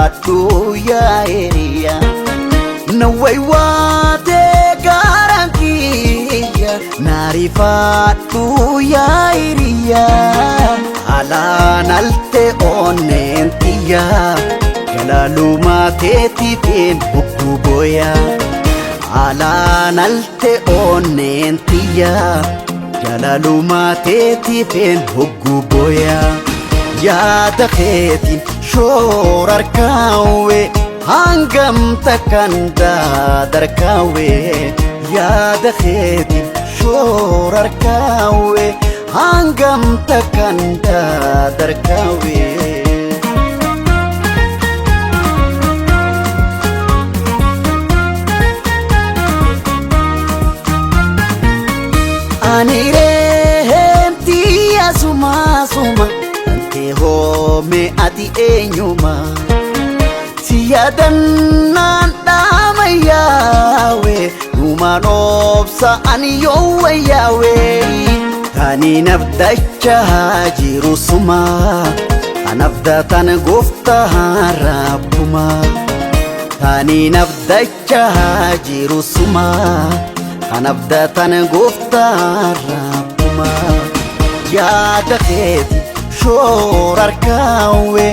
Naarifaadhu yaa hiriyaa. Na waywaatee gaaraan kiyya naarifaadhu yaa hiriyaa. Alaan alte onneen tiyya jalaalumaa teetiitiin hubbuu booya. Alaan alte onneen tiyya jalaalumaa teetiitiin hubbuu booya. Yaada keetiin shoora harkaawwe hangam takkan daadarkaawwe. Yaada keetiin shoora harkaawwe hangam takkan daadarkaawwe. Ani reemti asuma asuma tantee hoome ati eenyuma si yaadannaan dhaama yaawe numaan obsa ani yoo wayyaawe tani nabdachaa jiru suma anabdatan gooftaa rabbuma tani nabdachaa jiru suma anabdatan gooftaa rabbuma yaada keeti shoora harkaawwe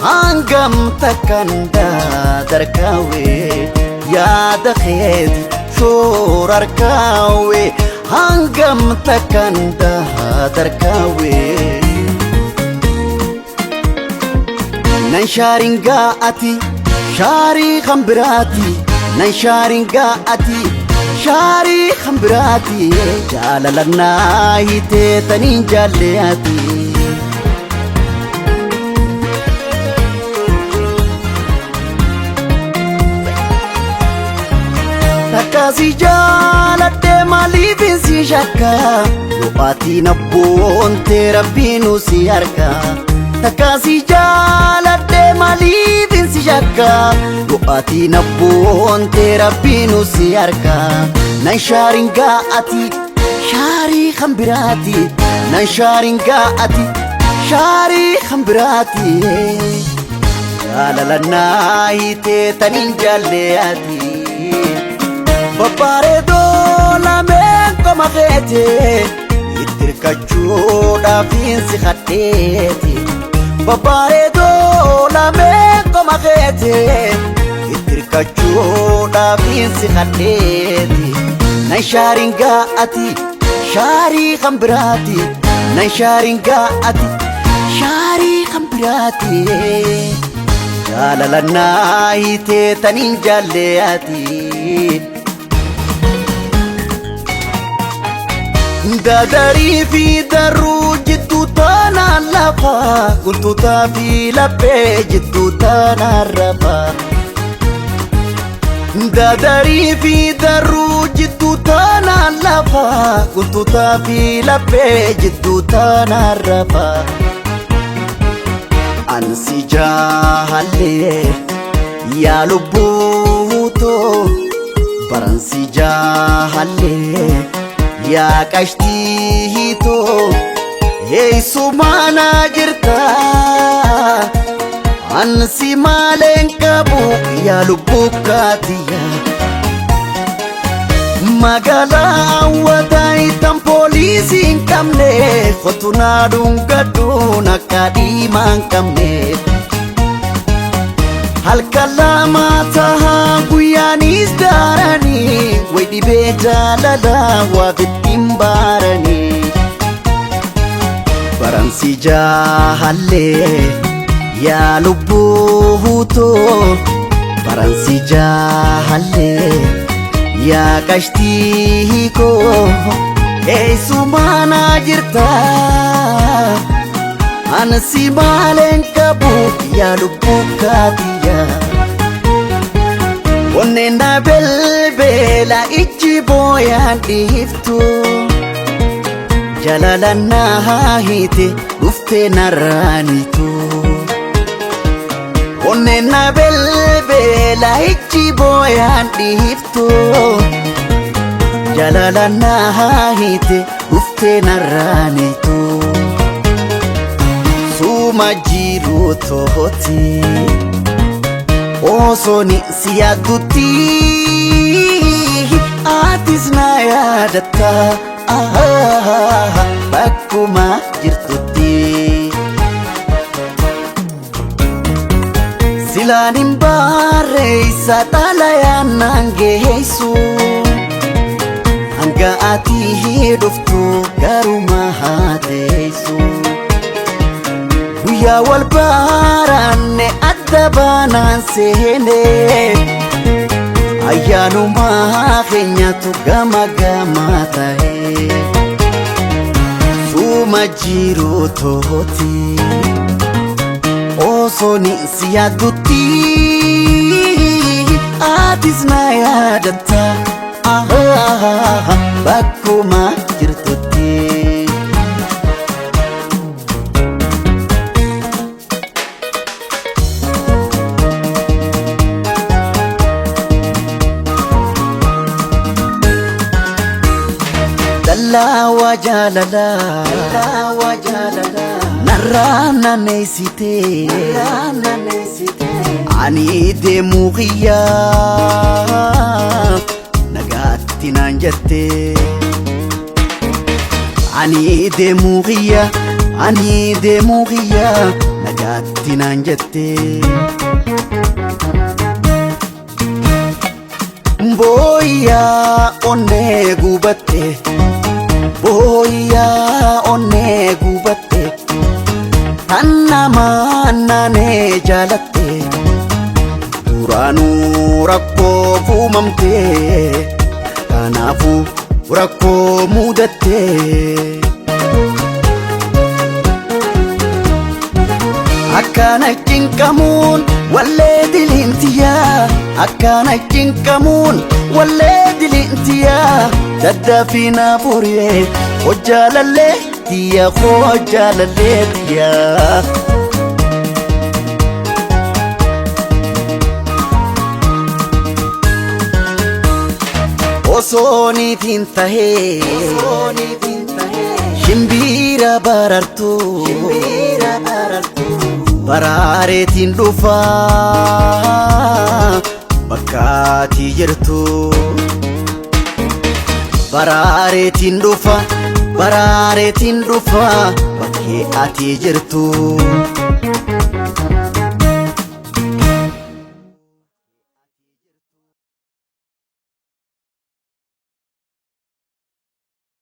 hangam takkan daadarkaawwe yaada keeti shoora harkaawwe hangam takkan daadarkaawwe. Nan shaaringaa ati shaarii kan biraati nan shaaringaa ati shaarii kan biraati jaalala naa hiitee taniin jaallee ati. Takkaasii jaaladhee maaliifin si shakka yoo ati na boontee rabbiin si harka. Takkaasii jaaladhee maaliifin si shakka yoo ati na boontee rabbiin si harka. Nan shaaringaa ati shaarii kan biraati nan shaaringaa ati shaarii kan biraati. Jaalala naa hiitee taniin jaallee ati. Babbareedoo lameen qoma keete itti hirkachuudhaaf si hadheeti. Babbareedoo lameen qoma keete itti hirkachuudhaaf si hadheeti. Nan shaaringaa ati shaarii kan biraati. Nan shaaringaa ati shaarii kan biraati. Jaalala naa hiitee taniin jaallee ati. Dadarii fi daruu jidduu taanaan lafa guntutaa fi laphee jidduu taanaan rafa. Dadarii fi daruu jidduu taanaan lafa guntutaa fi laphee jidduu taanaan rafa. Ansi jaallee yaa lubbuutoo baransi jaallee. Yaa qashtiitoo eessumaa naa jirta ansi maaleen qabu yaa lubbuu kaatiyya. Magaalaa hawwataa ittaan poolisii hin qabne kottu naa dhungadhuun akka dhiimaa hin qabne. Halkan lama tahaa guyyaanis daaranii wayi dhibee jaalalaa waaf ittiin baaranii. Baransi jaallee yaa lubbuutoo baransi jaallee yaa qashtii koo eessumaa naa jirta. Ansi maaleen qabu yaa lubbuu kaatiyya. Onneen na belbela ijji booyaan dhiiftu. Jaalala naa hiite dhuftee narraanitu. Onneen na belbela ijji booyaan dhiiftu. Jaalala naa hiite dhuftee narraanitu. Suma jiru tooti. Osoo ni si yaaddutti atis na yaadatta bakkuma jirtutti. Silaan hin barreessa xalayaan naan geessu hanga ati dhuftu garuma haa teessu. Guyyaa wal baranne adda baanaan seene ayyaanuma keenyatu gama gama ta'e suma jiru tooti. Osoo ni si yaaddutti atis na yaadatta bakkuma jirtutti. Dallaa jaalalaa narraa naanneessitee ani deemuu kiyyaa nagaatti naan jette. Ani deemuu kiyya ani deemuu kiyya nagaatti naan jette. Booyyaa onnee gubatte booyyaa onnee gubatte tan namaa naanee jaalatte duraanuu rakkoo uumamte kanaafuu rakkoo mudatte. Akkana cinqamuun wallee diliintiyaa akkana cinqamuun wallee diliintiyaa daddafina furee hojjaalallee tiyya hojjaalallee tiyyaa. Osoo niitiin tahee shimbiira barartuu baraareetiin dhufaa bakka ati jirtu. Baraareetiin dhufa baraareetiin dhufa bakkee ati jirtu.